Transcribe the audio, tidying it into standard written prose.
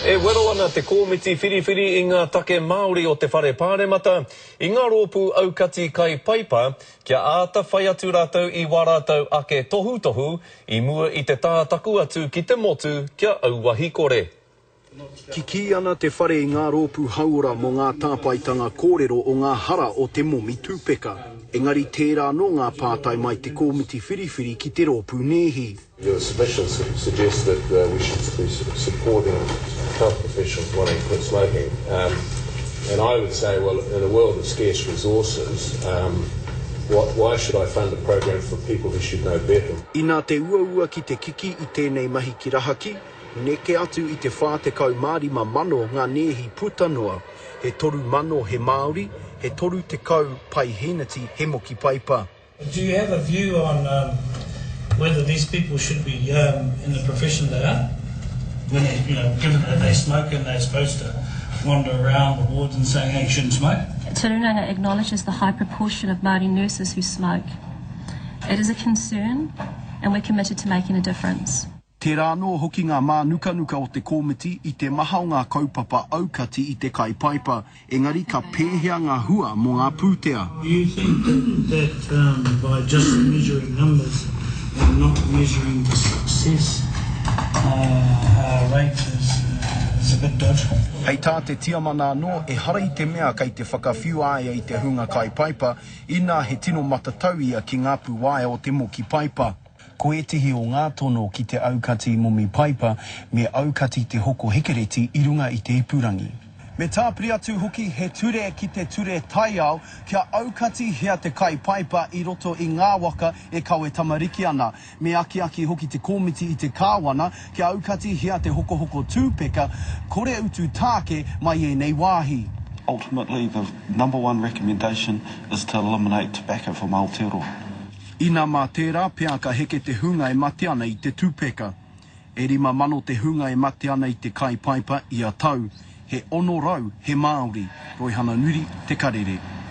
E wero ana te Kōmiti Whiriwhiri i ngā Take Māori o te Whare Pāremata i ngā rōpū aukati kai paipa kia āta whai atu rātou i wā rātou ake tohutohu i mua i te tātaku atu ki te motu kia auahi kore. Kikī ana te whare i ngā rōpū hauora mō ngā tāpaetanga kōrero o ngā hara o te momi tupeka. Engari tērā anō ngā pātai mai te kōmiti whiriwhiri ki te rōpū nēhi. Your submission suggests that we should be supporting health professionals wanting to quit smoking and I would say well in a world of scarce resources why should I fund a program for people who should know better? Inā te uaua ki te kiki i tēnei mahi ki rahaki, Neke atu i te 45,000 ngā nēhi puta noa, he 3,000 he Māori, he 30 paihēneti he moki paipa. Do you have a view on whether these people should be in the profession they are? When they, you know, given that they smoke and they're supposed to wander around the wards and saying, hey, you shouldn't smoke? Te Rūnanga acknowledges the high proportion of Māori nurses who smoke. It is a concern and we're committed to making a difference. Tērā anō hoki ngā mānukanuka o te kōmiti i te maha o ngā kaupapa aukati i te kai paipa, engari ka pēhea ngā hua mō ngā pūtea? Do you think that that by just measuring numbers and not measuring the success rate is is a bit dodgy? Hei tā te tiamana anō, ehara i te mea kei te whakawhiu a ia i te hunga kai paipa, inā he tino matatau ia ki ngā pūwaea o te moki paipa. Ko ētehi o ngā tono ki te aukati momi paipa me aukati te hoko hekereti i runga i te ipurangi. Me tāpiri atu hoki he ture ki te ture taiao kia aukatihia te kai paipa i roto i ngā waka e kawe tamariki ana. Me akiaki hoki te kōmiti i te Kāwana kia aukatihia te hokohoko tūpeka kore utu tāke mai ēnei wāhi. Ultimately the number one recommendation is to eliminate tobacco from Aotearoa. Ina mā tērā pea ka heke te hunga e mate ana i te tupeka. E 5,000 te hunga e mate ana i te kai paipa ia tau. He 600 he Māori. Roihana Nuri, Te Karere.